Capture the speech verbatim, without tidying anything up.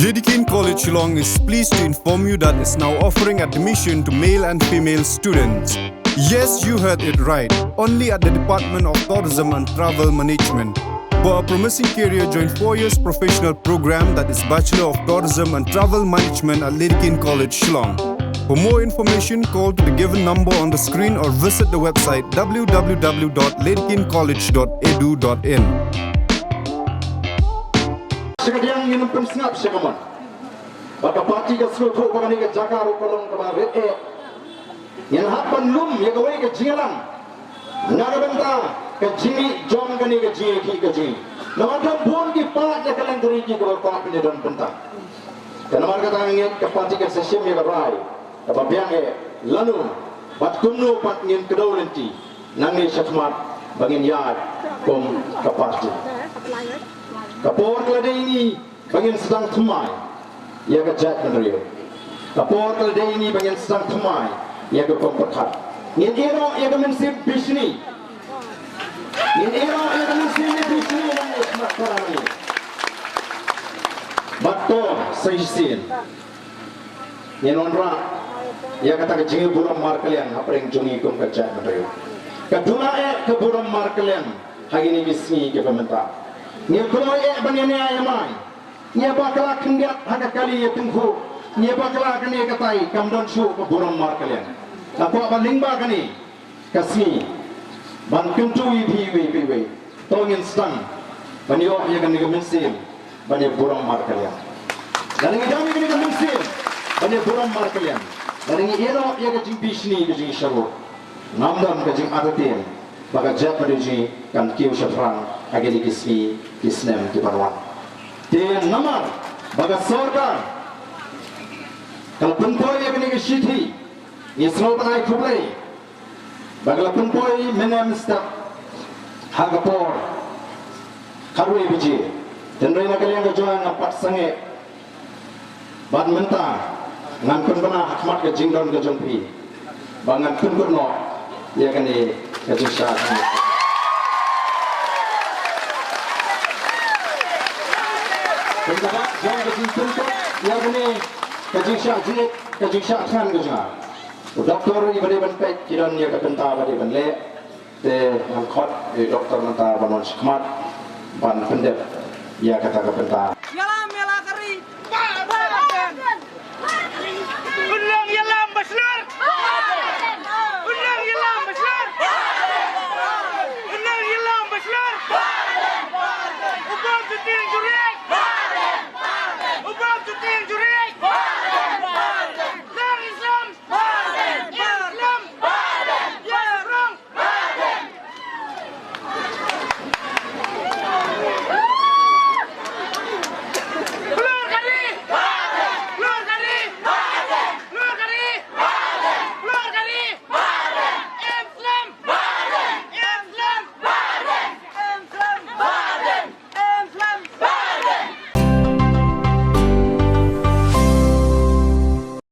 Dedekind College Shillong is pleased to inform you that it's now offering admission to male and female students. Yes, you heard it right. Only at the Department of Tourism and Travel Management. For a promising career, join four years professional program, that is Bachelor of Tourism and Travel Management at Dedekind College Shillong. For more information, call to the given number on the screen or visit the website w w w dot dedekind college dot e d u dot i n. Sha ka diang ngin ym pynsngap sha ka mon. Bad ka party ka sngewthuh ba kane ka jaka ruh ka long kaba rit eh. Ngin hap ban lum ïa kawei ka jingïalang na ka bynta ka jingmih jong kane ka jingïakhih ka jong ngi. Namar don bun ki paid ïa ka lynti ki kaba kwah ban ïadon bynta. Te namar kata ngeit ka party ka sa shim ïa ka rai kaba biang eh lano bad kumno pat ngin kdew lynti nangne shakhmat ba ngin ïaid kum ka party. Ka por ka la dei ngi ba ngin sdang thymmai ïa ka jaitbynriew. Ka por ka la dei ngi ba ngin sdang thymmai ïa ka kong pyrkhat. Ngin ïehnoh ïa ka mynsiem bishni. Ngin ïehnoh ïa ka mynsiem bishni ïa ka smat para ngi. Bad to sa shisien ngin wanrah ïa kata ka jingburom markylliang hapdeng jong ngi kum ka jaitbynriew. Ka duna eh ka burom markylliang ha kine ki sngi kiba mynta. Ngi kloi eh ban ïa nia ïa mai. Ngi bakla khyndiat ha ka kali ïa tyngkhuh. Ngi bakla kane katai kam don shuh ka burom markylliang. Nga kwah ba lyngba kane ka sngi ban kyntu ïa phi iwei pa iwei. To ngin sdang ban ïoh ïa kane ka mynsiem ban ïa burom markylliang. Lada ngi dam ïa kane ka mynsiem ban ïa burom markylliang, lada ngi ïehnoh ïa ka jingbishni ka jingsharuh, ngam don ka jingartatien ba ka jaitbynriew jong ngi kan kiew shaphrang ha kine ki sngi ki snem ki ban wan. Te namar ba ka sorkar ka la pynpoi ïa kane ka shithi, ngi sngewbha ban ai khublei ba ka la pynpoi mynne mynstep ha ka por khatwei baje. Hynrei na ka liang ka jong nga, nga pat sangeh bad mynta ngan pynbna ha khmat ka jingdon ka jong phi ba ngan pynkut noh ïa kane ka jingshah. Pynbna jong ka jingpynkut ïa kane ka jingshah jingit, ka jingshah thngan ka jong nga. U doktor i ba dei ban peit ki don ïa ka bynta ba dei ban leh. Te ngan khot i doktor mynta ban wan shakhmat ban pyndep ïa kata ka bynta.